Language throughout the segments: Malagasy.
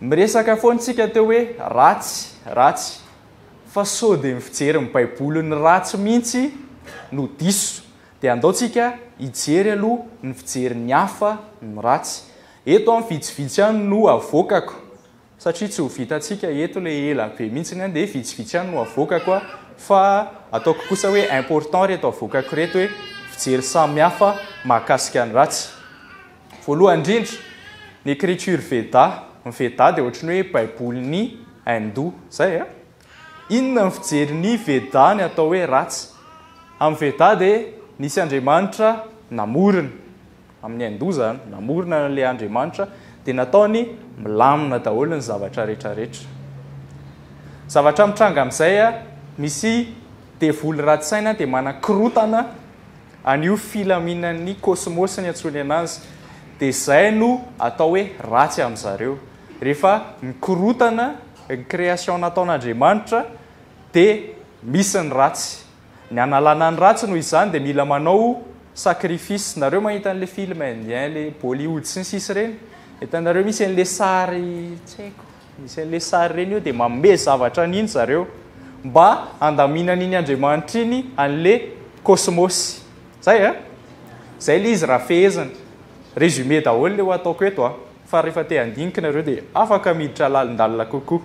Miresaka foana tsika teo hoe ratsy, ratsy. Fa sao dia ny fijery ny baiboly ny ratsy mihitsy no diso. Dia andao tsika hijery aloha ny fijery ny hafa ny ratsy. Eto an vitsivitsy ihany no avoakako satria tsy ho vitantsika eto le ela be mihitsiny an dia vitsivitsy ihany no avoakako an fa ataoko kosa hoe important reto avoakako reto hoe fijery samy hafa mahakasika ny ratsy. Voalohany indrindra, ny écriture Veda. Ny Veda dia ohatran'ny hoe baibolin'ny Hindou. Zay a! Inona ny fijerin'ny Veda ny atao hoe ratsy? Amin'ny Veda dia nisy Andriamanitra namorona. Amin'ny Hindou izany, namorona an'ilay Andriamanitra dia nataony milamina daholo ny zavatra rehetrarehetra. Zavatra mitranga amin'izay a, misy devoly ratsy saina dia manakorotana an'io filaminan'ny kosmosy ny antsoiny anazy dia izay no atao hoe ratsy amin'zareo. Rehefa mikorotana ny création nataon'Andriamanitra dia misy ny ratsy. Ny hanalana ny ratsy noho izany dia mila manao sacrifice. Nareo mahita an'le film indien, le Bollywood sy ny sisa ireny, hitanareo misy an'le sary tsy haiko. Misy an'ilay sary ireny eo dia manome zavatra an'iny zareo mba handaminana iny Andriamanitra iny an'ilay kosmosy. Zay a! Zay ilay izy raha fehezina. Résumé daholo ilay ho ataoko eto a! Fa rehefa te handinika nareo dia afaka miditra lalindalina kokoa.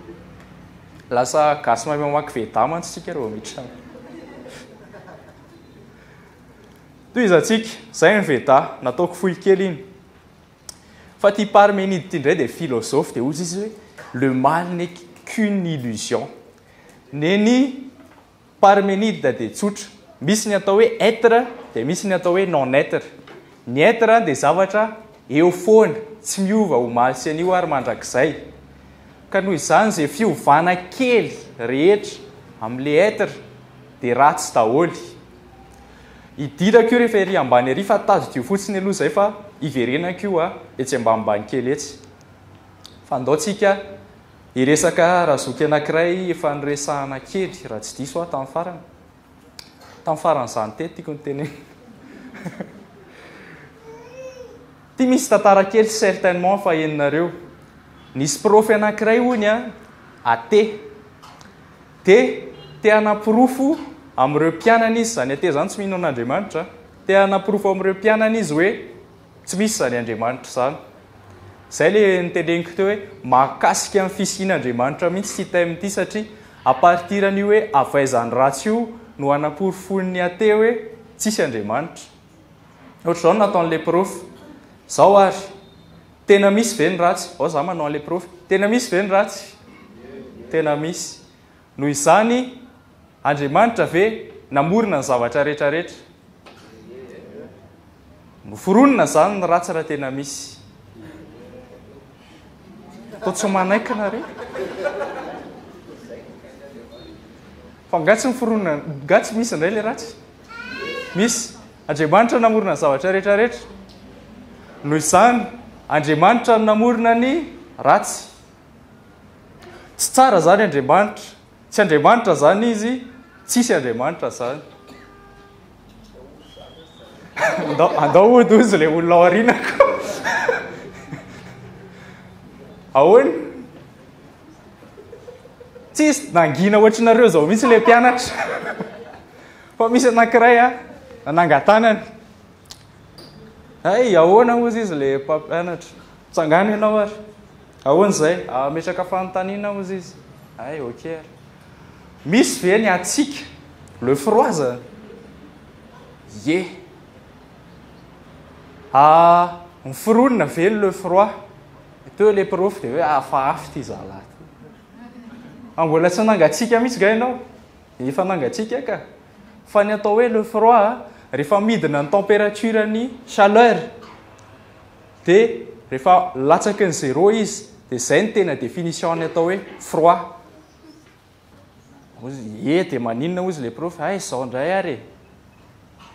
Lasa gasy mahay mamaky Veda mantsy isika raha vao miditra any. Tohizantsika. Zay ny Veda. Nataoko fohy kely iny. Fa ity Parménide ity indray dia philosophe dia hozy izy hoe le mal n'est qu'une illusion. Nen'i Parménide dia tsotra, misy ny atao hoe être dia misy ny atao hoe non être. Ny être dia zavatra eo foana, tsy miova omaly sy anio ary mandrakizay. Ka noho izany izay fiovana kely rehetra amin'ilay être dia ratsy daholo. Hidirako io rehefa ery ambany ery fa tadidio fotsiny aloha izay fa hiverenako io etsy ambanimbany kely etsy. Fa andao tsika hiresaka razoky anankiray efa niresahana kely raha tsy diso aho tamin'ny farany. Tamin'ny faran'izany teto tiako notenenina. Ity misy tantara kely certainement fa henonareo. Nisy prof anankiray hono a, athée. Dia te hanaporofo amin'ireo mpianany izy, izany athée izany tsy mino an'Andriamanitra, te hanaporofo amin'ireo mpianany izy hoe tsy misy izany Andriamanitra izany. Izay ilay noteneniko teo hoe mahakasika ny fisian'Andriamanitra mihitsy ity thème ity satria à partir an'io hoe avy aiza ny ratsy io no hanaporofoin'ny athée hoe tsisy Andriamanitra. Ohatr'izao no nataon'ilay prof. Izao ary, tena misy ve ny ratsy? Ao za manao an'ilay prof. Tena misy ve ny ratsy? Tena misy. Noho izany, Andriamanitra ve namorona ny zavatra rehetra rehetra? Noforonina izany ny ratsy raha tena misy. Toa tsy manaiky nareo. Fa nga tsy miforonina, nga tsy misy indray ilay ratsy? Misy. Andriamanitra namorona ny zavatra rehetra rehetra. Noho izany, Andriamanitra no namorona ny ratsy. Tsy tsara izany Andriamanitra. Tsy Andriamanitra izany izy, tsisy Andriamanitra izany. Andao, andao hody hozy ilay olona ao aorianako. Ahoana? Tsisy nangina ohatrinareo izao mihitsy ilay mpianatra. Fa misy anankiray a, nanangan-tanana. Hay, ahoana hozy izy ilay mpampianatra. Tsangano ianao ary. Ahoana izay? Ametraka fanontaniana hozy izy. Hay, ok ary. Misy ve ny hatsiaka? Le froid zany? Ie. Ah, miforonina ve ny le froid? Teo ilay prof dia hoe hafahafa ity zalahy ity. Fa mbola tsy nangatsiaka mihitsy nga ianao? Efa nangatsiaka ka. Fa ny atao hoe le froid, rehefa midina ny température ny chaleur, dia rehefa latsaky ny zéro izy, dia izay no tena définition ny atao hoe froid. Hozy, ie, dia maninona hozy le prof? Hay, izao indray ary e.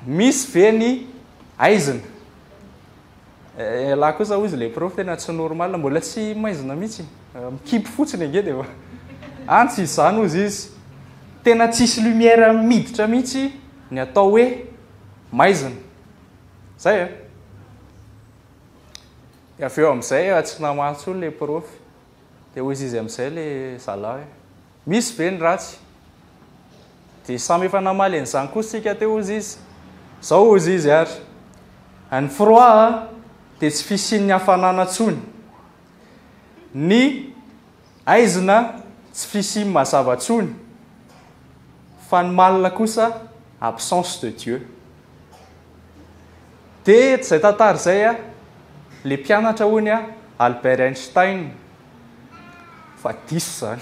Misy ve ny aizina? Elah kosa hozy le prof tena tsy normal, mbola tsy maizina mihitsy. Mikipy fotsiny ange dia efa. Any tsy izany hozy izy. Tena tsisy lumière miditra mihitsy ny atao hoe maizina. Zay e. Dia avy eo amin'izay tsy namaly intsony le prof. Dia hoy izy amin'izay ilay zalahy hoe, Misy ve ny ratsy? Dia samy efa namaly an'izany kosa isika teo hozy izy. Izao hozy izy ary, Ny froid dia tsy fisian'ny hafanana intsony. Ny aizina tsy fisian'ny mazava intsony. Fa ny mal kosa absence de Dieu. Dia izay tantara izay, ilay mpianatra hono Albert Einstein. Fa diso izany.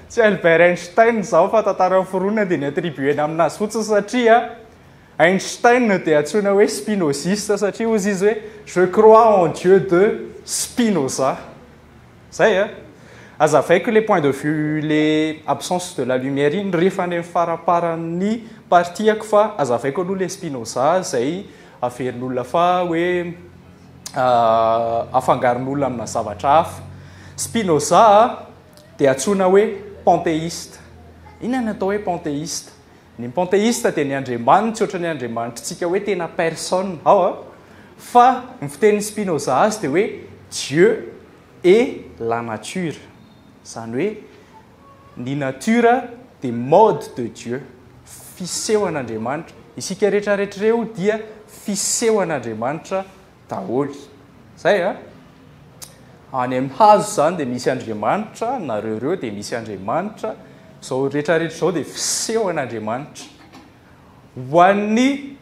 Tsy Albert Einstein izao fa tantara noforonina dia ni-attribuer-na aminazy fotsiny satria Einstein dia antsoina hoe spinoziste satria hozy izy hoe je crois en Dieu de Spinoza. Zay a! Azavaiko le point de vue le absence de la lumière iny rehefa any amin'ny faramparan'ny partie-ko fa azavaiko aloha le Spinoza izay averin'olona fa hoe afangaron'olona amina zavatra hafa. Spinoza dia antsoina hoe panthéiste. Inona ny atao hoe panthéiste? Ny panthéiste dia ny andriamaniny tsy ohatran'ny andriamanitritsika hoe tena personne ao a! Fa ny fitenin'i Spinoza azy dia hoe Dieu et la nature. Izany hoe ny nature dia mode de Dieu, fisehoan'Andriamanitra. Isika rehetra rehetra ireo dia fisehoan'Andriamanitra daholo. Zay a! Any amin'ny hazo izany dia misy Andriamanitra, nareo ireo dia misy Andriamanitra, izao rehetra rehetra izao dia fisehoan'Andriamanitra. Ho an'ny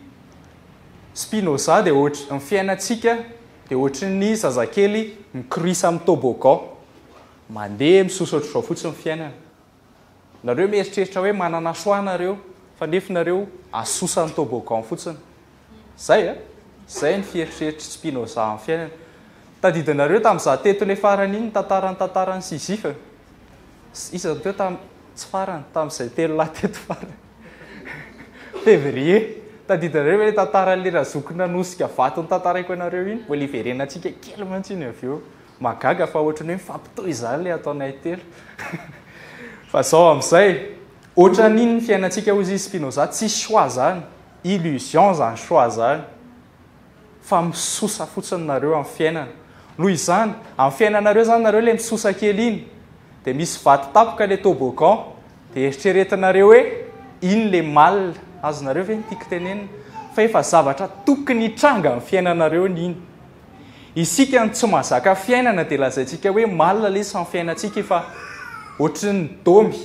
Spinoza dia ohatry ny fiainantsika dia ohatry ny zazakely mikorisa amin'ny toboggan. Mandeha misosa ohatr'izao fotsiny ny fiainana. Nareo mieritreritra hoe manana choix nareo fa nefa nareo asosan'ny toboggan fotsiny. Zay a! Zay ny fieritreritr'i Spinoza amin'ny fiainana. Tadidinareo tamin'izaho teto ilay farany iny ny tantaran'ny tantaran'i Sisyphe? Iza no teo tam, tsy farany, tamin'izay telolahy teto farany. Février. Tadidinareo ve ilay tantaran'ilay razoky nanosika vato notantaraiko anareo iny? Mbola hiverenantsika kely mantsy iny avy eo. Mahagaga fa ohatran'ny hoe mifampitohy izany ilay ataonay telo. Fa izao amin'izay, ohatran'iny ny fiainantsika hozy izy Spinoza, tsisy choix izany, illusion izany choix izany, fa misosa fotsiny nareo amin'ny fiainana. Noho izany, amin'ny fiainanareo izany nareo ilay misosa kely iny, dia misy vato tapoka ilay toboggan, dia eritreretinareo hoe iny ilay mal, azonareo ve ny tiako tenenina? Fa efa zavatra tokony hitranga amin'ny fiainanareo ny iny. Isika no tsy mahazaka fiainana dia lazaintsika hoe mal ilay izy fa ny fiainantsika efa ohatry ny domy.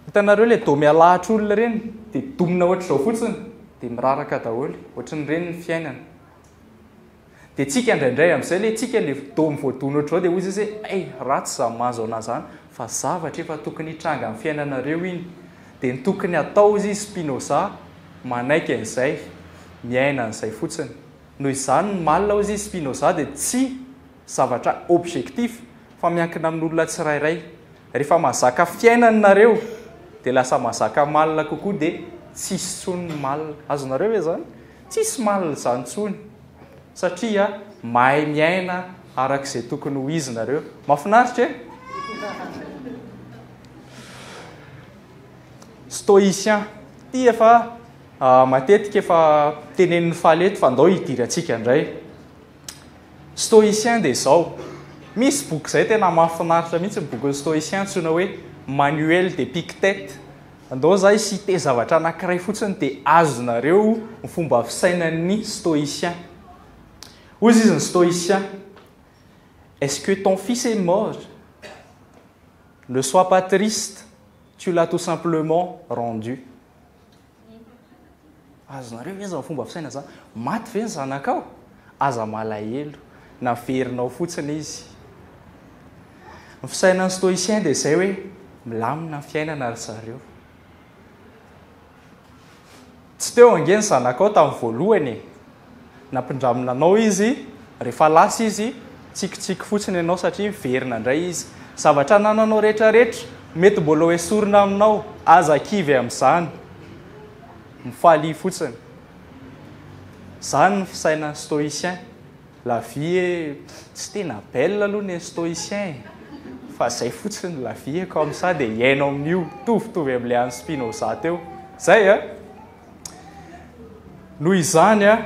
Hitanareo ilay domy alahatr'olona ireny dia domina ohatr'izao fotsiny dia miraraka daholo. Ohatrin'ireny ny fiainana. Dia tsika indraindray amin'izay ilay tsika ilay domy voadona ohatr'izao dia hoy izy hoe hay ratsy izany mahazo anà izany fa zavatra efa tokony hitranga amin'ny fiainanareo iny. Dia ny tokony hatao hoy izy Spinoza manaiky an'izay, miaina an'izay fotsiny. Noho izany ny mal hozy izy Spinoza dia tsy zavatra objectif fa miankina amin'olona tsirairay. Rehefa mahazaka fiainana nareo dia lasa mahazaka mal kokoa dia tsisy intsony ny mal. Azonareo ve izany? Tsisy mal izany intsony satria mahay miaina araka izay tokony ho izy nareo. Mahafinaritra e? Stoïcien. Ity efa matetika efa tenenin'ny faly eto fa ndao hidirantsika indray. Stoïcien dia izao. Misy boky izay tena mahafinaritra mihitsy ny bokin'ny Stoïcien antsoina hoe Manuel d'Épictète. Andao za hi-citer zavatra anankiray fotsiny dia azonareo ny fomba fisainan'ny Stoïcien. Hoy izy ny Stoïcien, Est-ce que ton fils est mort? Ne sois pas triste, tu l'as tout simplement rendu. Azonareo ve izany fomba fisaina izany? Maty ve ny zanakao? Aza malahelo, naverinao fotsiny izy. Ny fisainan'ny stoïcien dia izay hoe milamina ny fiainana ry zareo. Tsy teo ange ny zanakao tamin'ny voalohany e! Nampindramina anao izy, rehefa lasa izy, tsikitsiky fotsiny ianao satria miverina indray izy. Zavatra anananao rehetrarehetra, mety mbola ho esorina aminao, aza kivy amin'izany. Mifalia fotsiny. Izany ny fisainan'ny stoïcien. La vie est tsy tena belle aloha ny stoïcien e! Fa zay fotsiny la vie est comme ça dia hiaino amin'io, mitovitovy amin'ilay an'i Spinoza teo. Zay a! Noho izany a,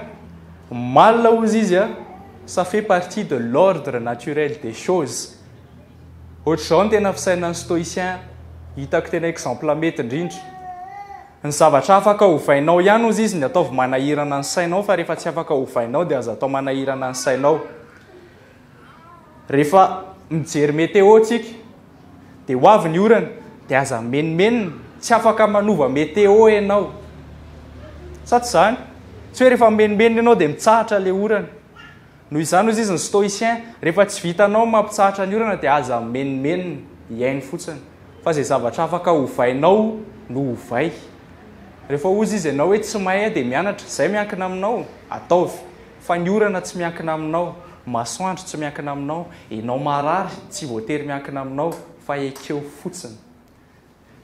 mal hozy izy a, Ça fait partie de l'ordre naturel des choses. Ohatr'izao ny tena fisainan'ny stoïcien hitako tena exemple mety indrindra. Ny zavatra afaka ovainao ihany hozy izy ny ataovy manahirana ny sainao fa rehefa tsy afaka ovainao dia aza atao manahirana ny sainao. Rehefa mijery météo tsika dia ho avy ny orana dia aza mimenomenona, tsy afaka manova météo ianao. Sa tsy izany? Tsy hoe rehefa mimenomenona ianao dia mitsahatra ilay orana. Noho izany hozy izy ny stoïcien, rehefa tsy vitanao ny mampitsahatra ny orana dia aza mimenomenona, hihaino fotsiny. Fa izay zavatra afaka ovainao no ovay. Rehefa hozy izy ianao hoe tsy mahay dia mianatra, izay miankina aminao, ataovy. Fa ny orana tsy miankina aminao, masoandro tsy miankina aminao, enao marary tsy voatery miankina aminao fa ekeo fotsiny.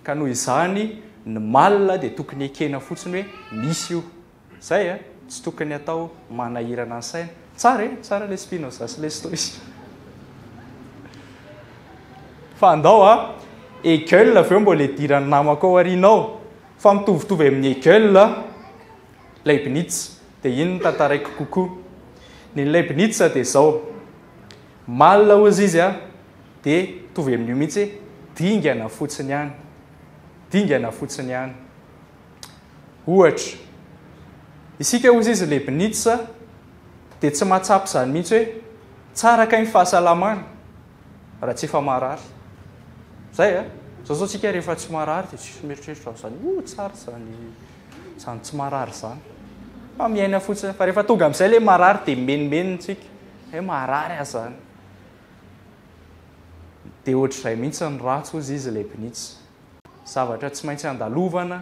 Ka noho izany ny mal dia tokony ekena fotsiny hoe misy io. Zay a! Tsy tokony atao manahirana ny saina. Tsara e! Tsara le Spinoza sy le Stoïcien. Fa andao a! Hegel avy eo mbola idiran'ny namako ao aoriana ao. Fa mitovitovy amin'i Hegel Leibniz. Dia iny no tantaraiko kokoa. Ny Leibniz dia izao. Mal hozy izy a, dia mitovy amin'io mihitsy, dingana fotsiny ihany. Dingana fotsiny ihany. Ohatra, isika hozy izy Leibniz dia tsy mahatsapa izany mihitsy hoe tsara kay ny fahasalamana raha tsy efa marary. Zay a! Zao zao tsika rehefa tsy marary dia tsisy mieritreritra an'izany, oh tsara izany izany tsy marary izany. Fa miaina fotsiny. Fa rehefa tonga amin'izay ilay marary dia mimenomenona tsika. Hoe marary aho izany. Dia ohatr'izay mihitsy ny ratsy hozy izy Leibniz. Zavatra tsy maintsy andalovana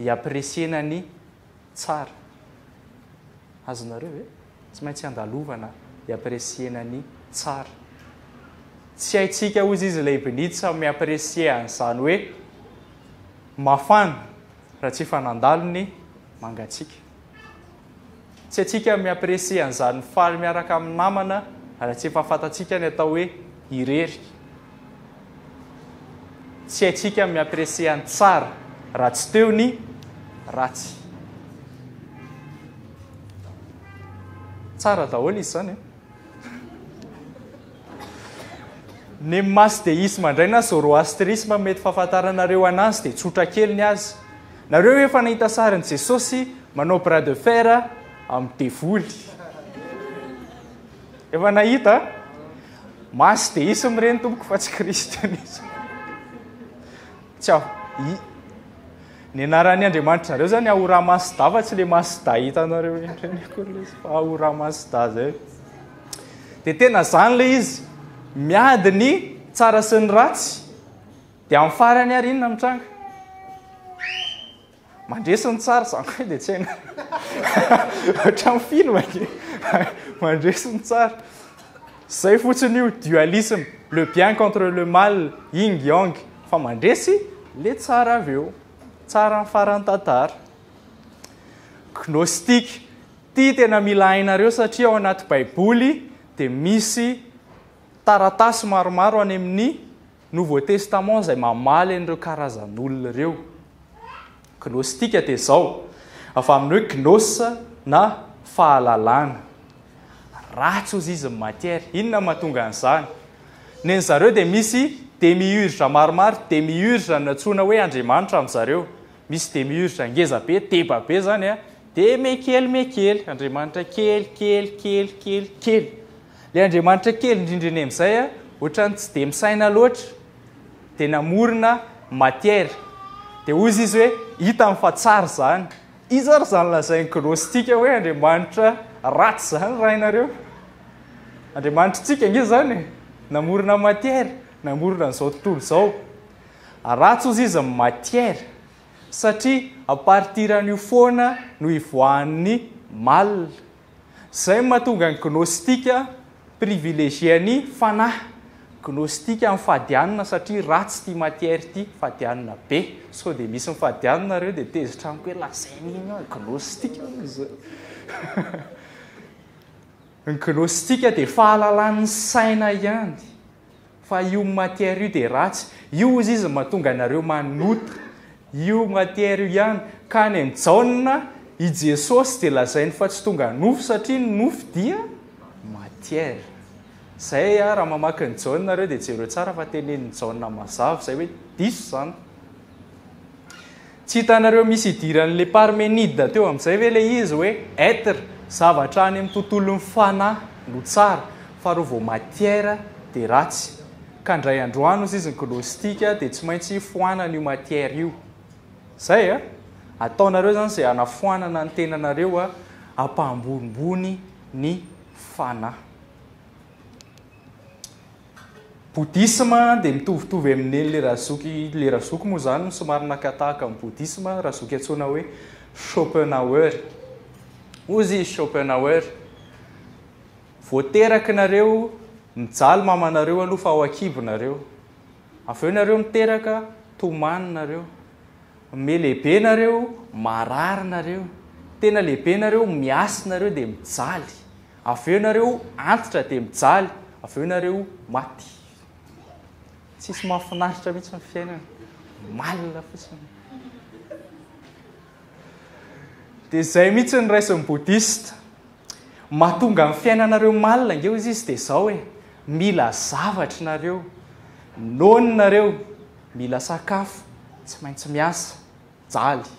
hi-apprécier-na ny tsara. Azonareo ve? Tsy maintsy andalovana hi-apprécier-na ny tsara. Tsy haintsika hozy izy Leibniz mi-apprécier an'izany hoe mafana raha tsy efa nandalo ny mangatsiaka. Tsy haintsika mi-apprécier an'izany mifaly miaraka amin'ny namana raha tsy efa fantatsika ny atao hoe irery. Tsy haintsika mi-apprécier ny tsara raha tsy teo ny ratsy. Tsara daholo izy izany e. Ny masdeisme indray na zoroastrisme mety fahafantaranareo anazy dia tsotra kely ny azy. Nareo efa nahita sarin'i Jesosy manao bras de fer amin'ny devoly. Efa nahita? Masdeisme ireny tompoko fa tsy kristianisme. Tsy aho. Ny anaran'ny Andriamanitrareo zany Ahura Mazda fa tsy le Mazda hitanareo ireny akory le izy fa Ahura Mazda zay. Dia tena zany le izy. Miady ny tsara sy ny ratsy. Dia amin'ny farany ary inona mitranga? Mandresy ny tsara zany koa dia tsy haina. Hatramin'ny film ange. Mandresy ny tsara. Zay fotsiny io dualisme, le bien contre le mal, yin yang, fa mandresy le tsara avy eo. Tsara ny faran'ny tantara. Gnostique, ty tena mila hainareo satria ao anaty baiboly dia misy taratasy maromaro any amin'ny Nouveau Testament izay mamaly an'ireo karazan'olona ireo. Gnostika dia izao, avy amin'ny hoe gnos na fahalalana. Ratsy hozy izy ny matière. Inona no mahatonga an'izany? Nen'ny zareo dia misy demiurge maromaro, demiurge no antsoina hoe Andriamanitra amin-dry zareo. Misy demiurge ngeza be, deba be izany an, dia mekely mekely, Andriamanitra kely, kely, kely, kely, kely. Ilay Andriamanitra kely indrindra eny amin'izay an, ohatran'ny tsy dia misaina loatra, dia namorona matière. Dia hozy izy hoe, hitany fa tsara izany. Iza ary izany lazain'ny gnostika hoe Andriamanitra ratsy izany rainareo? Andriamanitritsika ange izany e! Namorona matière, namorona an'izao tontolo izao. Ratsy hozy izy ny matière, satria à partir an'io foana no ivoahan'ny mal. Izay no mahatonga ny gnostika privilégier ny fanahy. Gnostika mifady hanina satria ratsy ity matière ity, fady hanina be. Sao dia misy mifady hanina nareo dia tezitra amiko hoe lazainy iny aho, gnostika hono izay. Ny gnostika dia fahalalan'ny saina ihany. Fa io matière io dia ratsy. Io hozy izy mahatonga anareo manota. Io matière io ihany. Ka any amin'i Jaona, i Jesosy dia lazainy fa tsy tonga nofo satria ny nofo dia matière. matière. Zay a, raha mamaky ny Jaona nareo dia jereo tsara fa tenenin'i Jaona mazava izay hoe diso izany. Tsy hitanareo misy idiran'ilay Parménide teo amin'izay ve ilay izy hoe être, zavatra any amin'ny tontolon'ny fanahy no tsara fa raha vao matière dia ratsy. Ka indray androany hozy izy ny gnostique dia tsy maintsy foanana io matière io. Zay a! Ataonareo izany izay hanafoanana ny tenanareo a, hampahambonimbony ny fanahy. Bouddhisme dia mitovitovy amin'ny le razoky, le razoky moa izany no somary naka tahaka ny bouddhisme, razoky antsoina hoe Schopenhauer. Hozy izy Schopenhauer, vao teraka nareo, mijaly mamanareo aloha fa ao an-kibo nareo. Avy eo nareo miteraka, tomany nareo. Miha lehibe nareo, marary nareo. Tena lehibe nareo, miasy nareo dia mijaly. Avy eo nareo antitra dia mijaly, avy eo nareo maty. Tsisy mahafinaritra mihitsy ny fiainana. Mal fotsiny. Dia izay mihitsy ny raisin'ny bouddhiste. Mahatonga ny fiainanareo mal ange hozy izy dia izao e, mila zavatra nareo, noana nareo, mila sakafo, tsy maintsy miasa. Mijaly.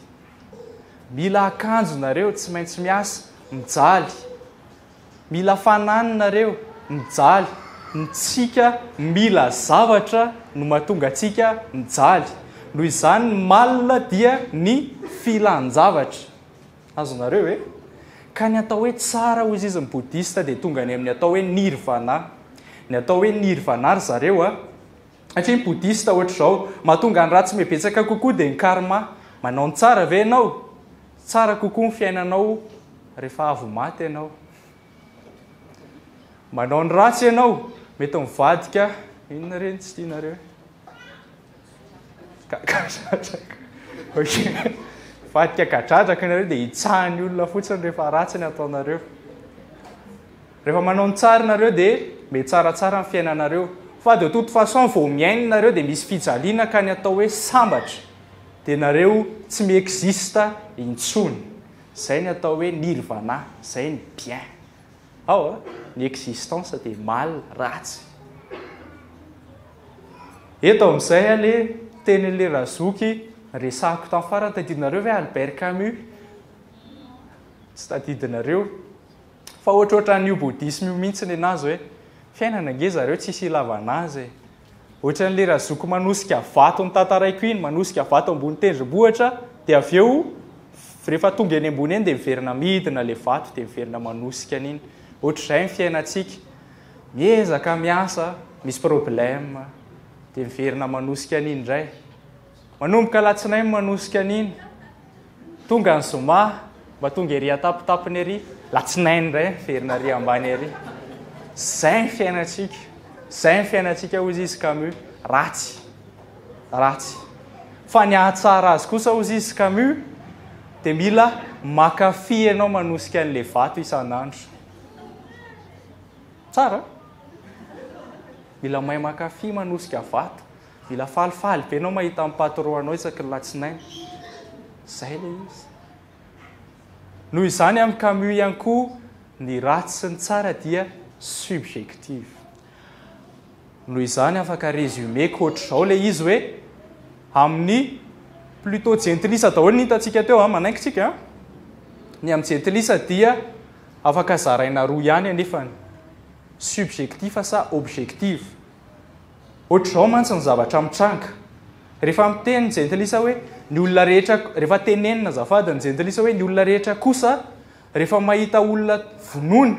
Mila akanjo nareo, tsy maintsy miasa, mijaly. Mila fanany nareo, mijaly. Ntsika mila zavatra no mahatonga antsika mijaly. Noho izany ny mal dia ny filan-javatra. Azonareo e? Ka ny atao hoe tsara hozy izy ny bouddhiste dia tonga any amin'ny atao hoe nirvana. Ny atao hoe nirvana ry zareo a, Satria ny Bouddhiste ohatr'izao, mahatonga ny ratsy mihabetsaka kokoa dia ny karma. Manao ny tsara ve ianao? Tsara kokoa ny fiainanao rehefa avy maty ianao. Manao ny ratsy ianao, mety mivadika, inona re no tsy tianareo? Gadradraka. Ok. Mivadika gadradraka ianareo dia hitsahan'ny olona fotsiny rehefa ratsy ny ataonareo. Rehefa manao ny tsara nareo dia mety tsaratsara ny fiainanareo. Fa de toute façon vao miaina nareo dia misy fijaliana ka ny atao hoe sambatra dia nareo tsy mi existe intsony. Zay ny atao hoe nirvana, zay ny bien. Ao a, ny existence dia mal, ratsy. Eto amin'izay a le tenin'le razoky resahako tamin'ny farany, tadidinareo ve Albert Camus? Tsy tadidinareo. Fa ohatrohatran'io bouddhisme io mihitsy nenazy hoe fiainana ange zareo tsisy ilavana azy e. Ohatran'le razoky manosika vato notantaraiko iny, manosika vato ambony tendrombohitra dia avy eo rehefa tonga eny ambony eny dia miverina midina le vato dia miverina manosika an'iny. Ohatr'izay ny fiainantsika. Miezaka miasa, misy problème dia miverina manosika an'iny indray. Manomboka alatsinainy manosika an'iny. Tonga ny zoma, mba tonga ery an-tampitampony ery, latsinainy indray miverina ary ambany ery. Izay ny fiainantsika. Izay ny fiainantsika hozy izy Camus. Ratsy. Ratsy. Fa ny hahatsara azy kosa hozy izy Camus dia mila makafy ianao manosika an'ilay vato isan'andro. Tsara? Mila mahay makafy manosika vato. Mila falifaly be enao mahita ny patron anao isaky ny latsinainy. Zay le izy. Noho izany amin'ny Camus ihany koa ny ratsy sy ny tsara dia subjective. Noho izany afaka résumé-ko ohatr'izao le izy hoe amin'ny plutôt jentilisa daholo ny hitantsika teo an, manaiky tsika an? Ny amin'ny jentilisa dia afaka zaraina roa ihany anefany, subjectif sa objective. Ohatr'izao mantsy ny zavatra mitranga. Rehefa miteny ny jentilisa hoe ny olona rehetra, rehefa tenenina azafady ny jentilisa hoe ny olona rehetra kosa rehefa mahita olona vonoina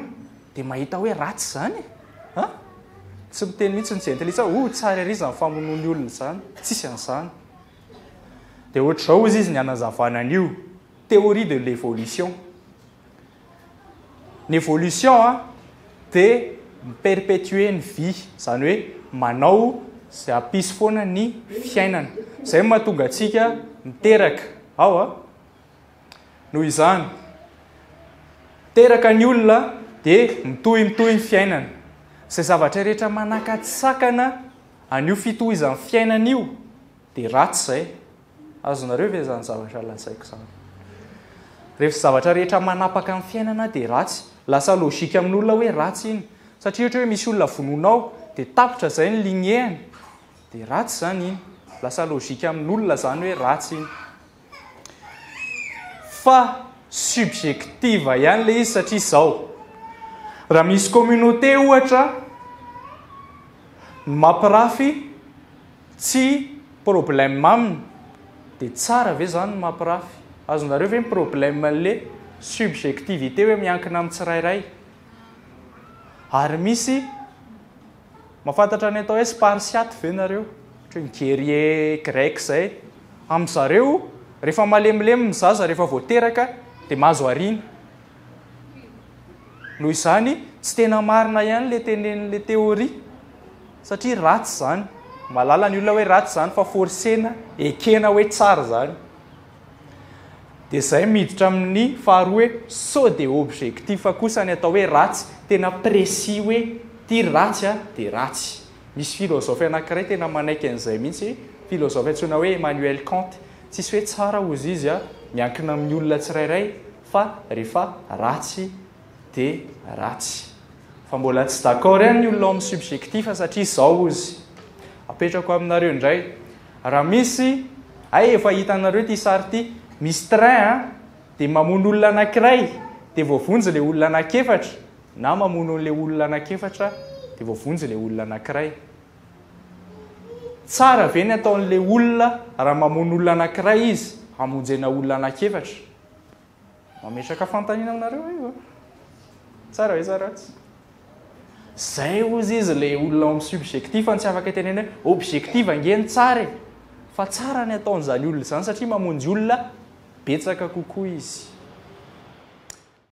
dia mahita hoe ratsy izany e! An? Tsy miteny mihitsy ny jentilisa hoe oh tsara ery izany famonoany olona izany. Tsisy an'izany. Dia ohatr'izao hozy izy ny hanazavana an'io. Théorie de l'évolution. Ny évolution dia mi-perpétuer ny vie, izany hoe manao izay hampisy foana ny fiainana. Izay no mahatonga antsika miteraka ao a. Noho izany, teraka ny olona dia mitohy mitohy ny fiainana. Izay zavatra rehetra manakatsakana an'io fitohizan'ny fiainana io dia ratsy izay. Azonareo ve izany zavatra lazaiko izany? Rehefa zavatra rehetra manapaka ny fiainana dia ratsy. Lasa logique amin'olona hoe ratsy iny. Satria ohatra hoe misy olona vonoinao dia tapitra izay ny lignée-ny dia ratsy izany iny. Lasa logique amin'olona izany hoe ratsy iny. Fa subjective ihany ilay izy satria izao, raha misy communauté ohatra ny mampirafy tsy problème aminy dia tsara ve izany ny mampirafy? Azonareo ve ny problème an'le subjectivité hoe miankina amin'ny tsirairay? Ary misy mahafantatra ny atao hoe spartiate ve nareo? Ohatra hoe ny guerrier grec izay. Amin-dry zareo, rehefa malemilemy ny zaza rehefa vao teraka dia mahazo ariana. Noho izany, tsy tena marina ihany ilay tenenin'ilay théorie satria ratsy izany. Mahalala ny olona hoe ratsy izany fa forcer-na ekena hoe tsara izany. Dia izay miditra amin'ny faharoa hoe sao dia objectif kosa ny atao hoe ratsy, tena précis hoe ity ratsy a, dia ratsy. Misy philosophe anankiray tena manaiky an'izay mihitsy, philosophe antsoina hoe Emmanuel Kant. Tsisy hoe tsara hozy izy a, miankina amin'ny olona tsirairay fa rehefa ratsy dia ratsy. Fa mbola tsy d'accord ihany ny olona ao amin'ny subjectif satria izao hozy. Apetrako aminareo indray. Raha misy, hay efa hitanareo ity sary ity, misy train a, dia mamono olona anankiray, dia voavonjy ilay olona anankiefatra, na mamono an'ilay olona anankiefatra, dia voavonjy ilay olona anankiray. Tsara ve ny ataon'ilay olona raha mamono olona anankiray izy hamonjena olona anankiefatra? Mametraka fanontaniana aminareo aho io. Tsara ve sa ratsy? Zay hozy izy le olona ao amin'ny subjectif no tsy afaka itenena hoe objectif ange ny tsara e! Fa tsara ny ataon'izany olona izany satria mamonjy olona betsaka kokoa izy.